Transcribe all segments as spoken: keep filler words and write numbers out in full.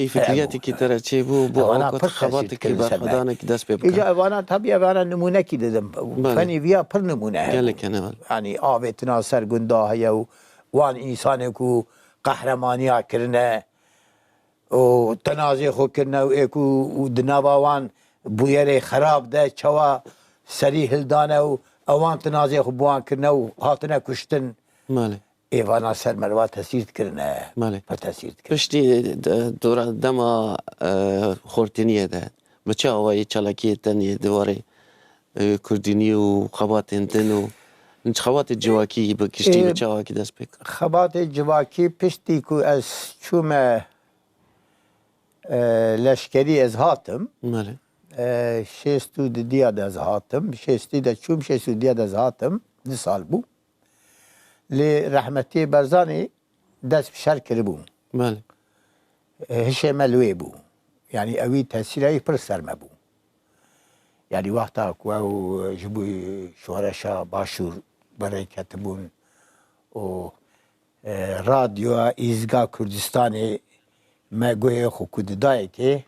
Fikriyetekî te re çêbû, bû Evana awka pir tesîr xebatekî dikirin ser me. Berxwedanekî dest pê bike. Îca evana, tabî evana nimûnekî didim. Belê. Fenî viya pir nimûne hene. Gelek hene, belê. Yanî avêtina ser gunda heye û wan însanê ku qehremaniya kirine û tenazê xwe kirine û ê ku û di nava wan bûyerê xerab de çawa serî hildane û ewan tenazê xwe bi wan kirine û hatine kuştin. Belê. Êvana ser merva tesîr dikirine. Malê. Pir tesîr dikirine. Piştî, e, de-, dora dema, e, xortiniyê de, bi çi awayî çalakiyê te nî di warê, e, kurdînî û xebatên din û xebatê civakî bi giştî bi E, çi awakî dest pê kir? Xebatê civakî piştî ku ez çûme, e, leşkerî ez hatim. Malê. E, şêst û didiya de ez hatim. Şêstî de çûm, şêst û diya de ez hatim. Du sal bû. Lê rehmetiyê Berzanî dest bi şer kiribû. Belê. Hişê me li wê bû. Yanî ewî tesîra wî pir ser me bû. Yanî wexta ku ew ji bo şoreşa Başûr bi rê ketibûn û, e, radyoya Îzga Kurdistanê me guhê xwe ku didayê kê,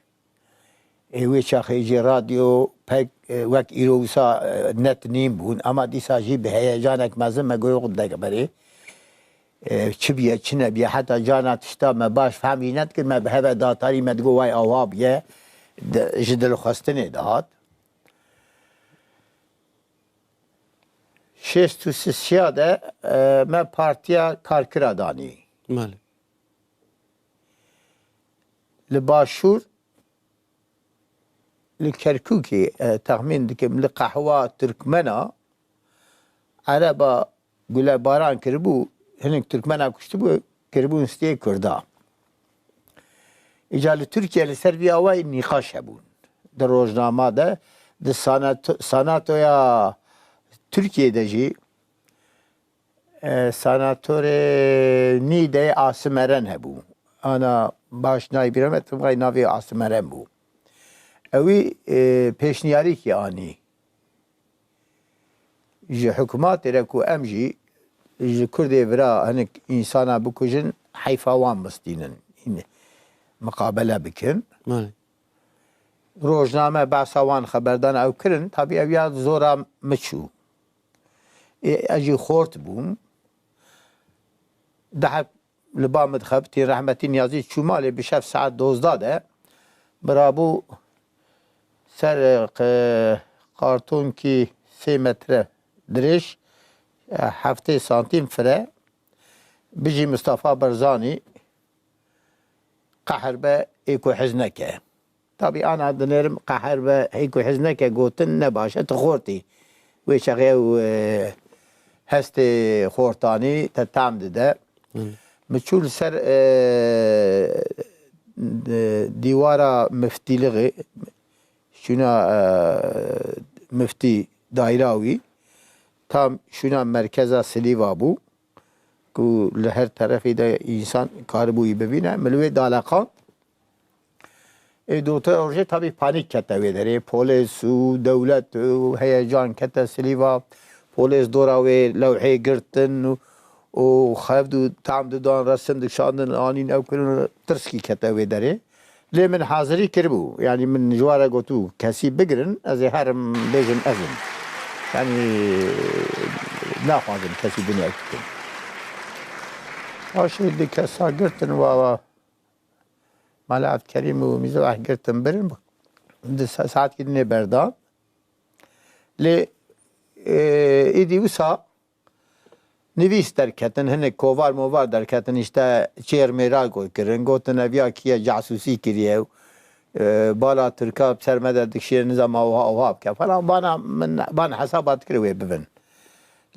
Ê, wê çaxê jî radyo pek, e, wek îro wisa, e, net nîn bûn, ama dîsa jî bi heyecanek mezin me goyo xwe dideke berê. E, çi biye, çi nebiye, heta cana tişta me baş fehm jî nedikir, me bi heve datarî me digot, way awa biye, di, ji dilxwestinê dihat. Şêst û sisiya de, e, me Partiya Karkira danî. Malê. Li Başûr, li Kerkûkê, e, texmîn dikim, li qehwa Tirkmena, ereba gulebaran kiribû, hinek Tirkmena kuştibû, kiribûn stê Kurda. Îca li Tirkiye li ser vî awayî nîqaş hebûn. Di rojnama de, di sanato-, sanatoya Tirkiye de jî, e, sanatorê Nîdeyê Asim Eren hebû. Ana baş nayê bîra me, tim vay navê Asim Eren bû. Ewî, e, pêşniyarîkî anî. Ji hikûmatê re ku em jî ji Kurdê vira hinek însana bikujin, heyfa wan bistînin. Hîn miqabele bikin. Belê. Rojname behsa wan xeberdan ew kirin, tabî ew ya zora min çû. Ê, ez jî xort bûm. Dehek li ba min dixebitî, rehmetî Niyazî çû malê, bi şev saet dozdeh de mirabû ser, e, qe-, qartonkî sê metre dirêj, e, heftê santîm fire, bijî Mistefa Berzanî, qehr be, ê ku hez neke. Tabî ana dinêrim qehr be, hê ku hez neke gotin ne baş e, tu xortî. Wê çaxê ew, e, hestê xortanî te tam dide. Hmm. Min çû li ser, e, di-, dîwara miftîlixê, şûna, e, miftî dayra wî, tam şûna merkeza Silîva bû, ku li her terefê de însan karibû wî bibîne. Min li wê daleqand. Ê, dotê rojê tabî panîk kete wê derê. Polês û dewlet û heyecan kete Silîva. Polês dora wê lewhê girtin û, û xev dû tam didan, resim dikşandin, anîn ew kirin, tirskî kete wê derê. Lê min hazirî kiribû. Yanî min ji wan re gotibû, kesî bigirin, ez ê herim bêjin ez im. Yanî naxwazim kesî din ew bikin. Paşê di kesa girtin wa, wa Mala Evdkerîm û Mîzeweh girtin birin. Di sa-, saetkî dinê berdan. Lê, e, êdî wisa nivîs derketin, hinek kovar movar derketin, işte çêr mêra got kirin, gotin ev ya kî ye, casûsî kiriye, e, bala Tirka bi ser me de dikişîne, nizam awha awha bike falan. Bana min, bana hesaba dikir wê bibin.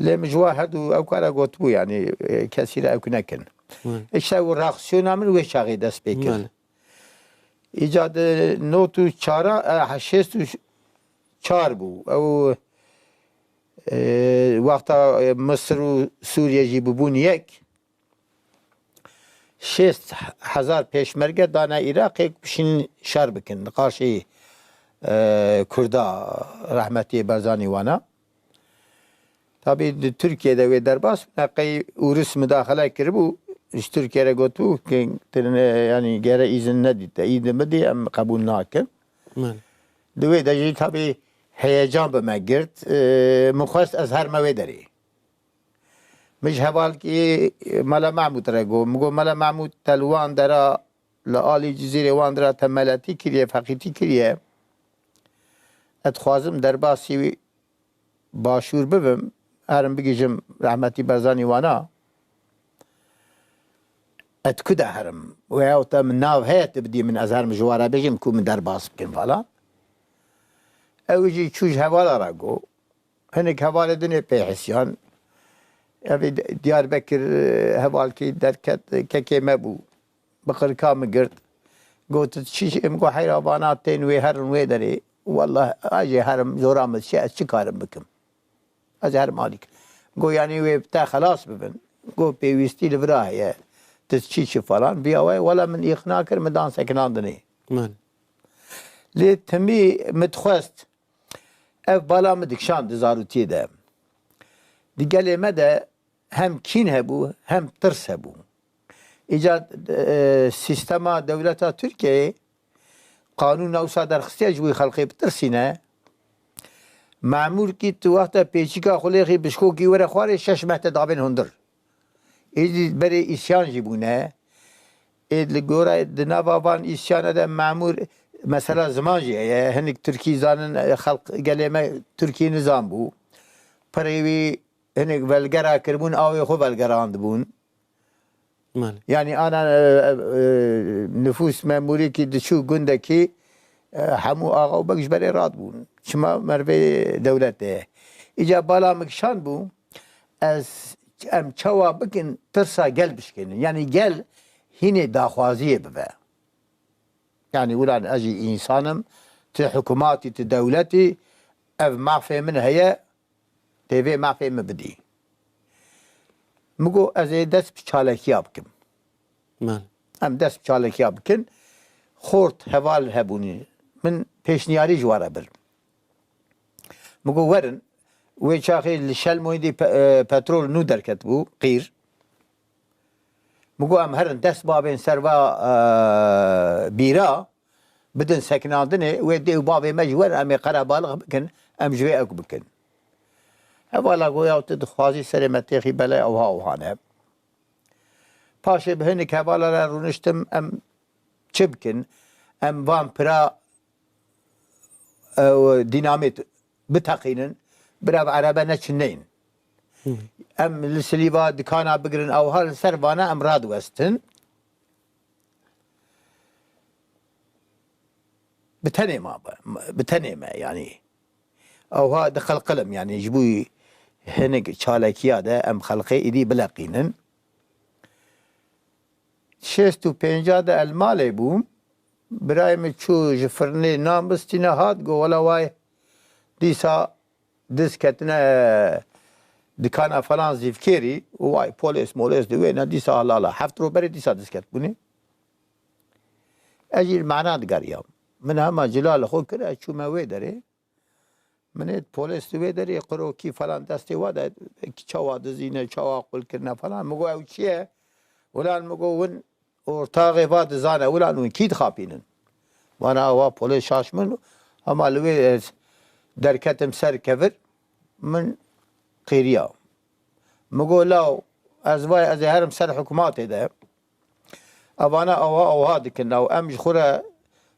Lê min ji wan her du ew kara gotibû, yanî, e, kesî re ew nekin. Hı. Îşte û reaksiyona min wê çaxê dest pê kir. Belê. Îca di not û çara, e, şêst û çar bû. Ew, e, wexta, e, Misir û Sûriye jî bibûn yek. Şêst hezar pêşmerge dane Iraqê ku bişînin şer bikin li qarşî, e, Kurda rehmetiyê Berzanî wana. Tabî di Tirkiye de wê derbas bûne, qey Ûris mudaxele kiribû, ji Tirkiye re gotibû, ke te ne, yanî gere îzin nedî, te îzin bidî, em qebûl nakin. Belê. Di wê de jî tabî heyecan bi me girt. E, min xwest ez herime wê derê. Min ji hevalkî Mela Mehmûd re got. Min got, Mela Mehmûd, te li wan dera, li alî Cizîrê wan dera te meletî kiriye, feqîtî kiriye. Ez dixwazim derbasî Başûr bibim, herim bigihîjim rehmetî Barzanî wana. Ez ku de herim? Weyahût te min nav heye, tu bidî min, ez herim ji we re bêjim ku min derbas bikin falan. Ew jî çû ji hevala re got. Hinek hevalê din ê pê hisiyan. Ev ê Diyarbekir, e, hevalkî derket, e, kekê me bû. Bi qirika min girt. Got, "Tu çi jî?" Min got, "Heyra vana tên wê herin wê derê. Wallah, ez jê herim, zora min diçe, ez çi karim bikim? Ez herim alîk." Got, "Yanî wê te xelas bibin." Got, "Pêwîstî li vira heye. Tu çi çi falan." Viya we, wela min îqna kir, min dan sekinandinê. Belê. Lê timî min dixwest, ev bala min dikişand di zarokiyê de. Di gelê me de hem kîn hebû, hem tirs hebû. Îcar, e, sîstema dewleta Tirkiyeyê qanûna wisa derxistiye ji bo xelkê bitirsîne. Memûrkî tu wexta pêçîka xwe lêxî bişkokî were xwarê şeş meh te dabên hundir. Êdî berê îsyan jî bûne. Ê li gora di nava van îsyana de memûr mesela ziman jî heye. Hinek tirkî zanin, e, xelk gelê me tirkî nizan bû. Pirê wî hinek velgera kiribûn, awê xwe velgerandibûn. Malê. Yanî ana, e, e, e, nifûs memûrîkî diçû gundekî, e, hemû axa û beg ji berê radibûn. Çima mervê dewletê ye. Îca bala min kişand bû, ez, em çawa bikin tirsa gel bişkênin. Yanî gel hînê daxwaziyê bibe. Yanî ulan ez jî însan im, ti hikûmatî, ti dewletî, ev mafê min heye, tê vê mafê min bidî. Min got, ez ê dest bi çalekiya bikim. Belê. Em dest bi çalekiya bikin. Xort heval hebûnî. Min pêşniyarî ji we re bir. Min got, werin, wê çaxê li Şelmoyê dî pe-, e, petrol nû derketibû, qîr. Min got, em herin dest bavên ser va, e, bîra, bidin sekinandinê, wê dê û bavê me ji wer em ê qerebalix bikin, em ji wê ewk bikin. Hevala got, ya tu dixwazî serê me têxî, belê, ewha ewha ne. Paşê bi hinek hevala re rûniştim, em çi bikin? Em van pira, ew, dînamît biteqînin, bira bi erebe neçin neyin. Hı. Em li Silîva dikana bigirin, ewha li ser vana em radiwestin. Bi tenê ma be, bi tenê me, yanî. Ewha diqilqilim, yanî ji bo hinek çalekiya de em xelqê êdî bileqînin. Şêst û pênca de el malê bûm. Birayê min çû ji firnê nan bistîne hat, got, wela way dîsa diz ketine dikana falan zîvkêrî, way polês molês di wê ne, dîsa halala. Heft roj berê dîsa diz ketibûnê. Ez jî li mana digeriyam. Min hema cila li xwe kir, ez çûme wê derê. Min ê polês di wê derê qirokî falan destê wa de, çawa dizîne, çawa qul kirine falan. Min got, ew çi ye? Ulan min got, win ortaxê va dizane, ulan win kî dixapînin? Vana wa polês şaş min, hema li wê ez derketim ser kevir, min qêriya. Min got, law, ez vay, ez ê herim ser hikûmatê de. Evana ewha ewha dikin, ew em ji xwe re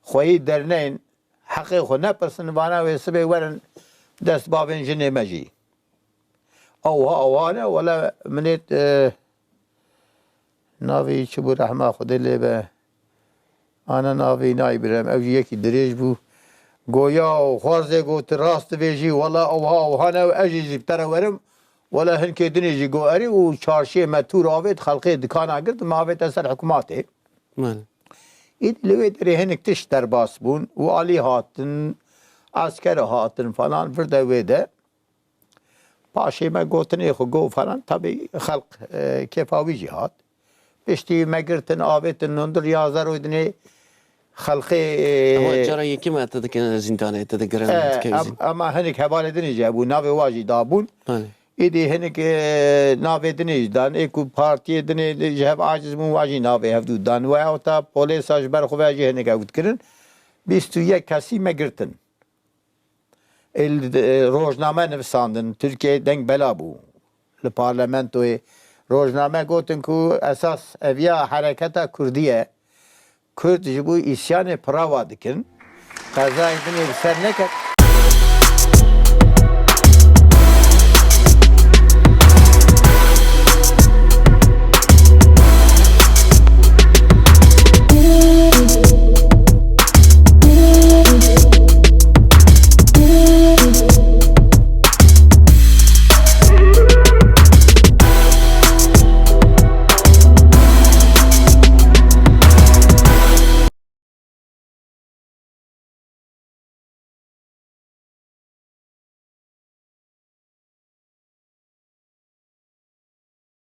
xweyî derneyin, heqê xwe nepirsin, vana wê sibê werin dest bavên jinê me jî. Ewha ewha ne, wele min ê, e, navê çi bû, rehma Xwedê lê be. Ana navê nayê birem, ew jî yekî dirêj bû. Goya û xwarzê got, tu rast dibêjî, wela ewha ewha ne, ez jî ji te re werim. Wela hinkê dinê jî got, erê û çarşiyê me tûr avêt, xelkê dikana girt, me avête ser hikûmatê. Belê. Îdî li wê derê hinek tişt derbas bûn, walî hatin, esker hatin falan, vir de wê de. Paşê me gotinê xwe got falan, tabî xelk, e, kêfa wî jî hat. Piştî me girtin, avêtin hundir, ya zero dinê xelkê, e, Ewa cara yekî me te dikin zîndanê, te digirin, e, dikevî em, zîn- ema hinek hevalê dinê jî hebû, navê wa jî dabûn. Belê. Êdî hinek, e, navê dinê jî dan, ê ku partiyê dinê ji hev aciz bûn, wa jî navê hevdû dan. We ewta polêsa ji ber xwe ve jî hinek ew dikirin. Bîst û yek kesî me girtin. Ê li, e, rojname nivisandin. Tirkiye deng bela bû li parlamentoyê. Rojname gotin ku esas eviya hereketa Kurdî ye. Kurd ji bo îsyanê pirawa dikin. Qezayek din ê li ser neket.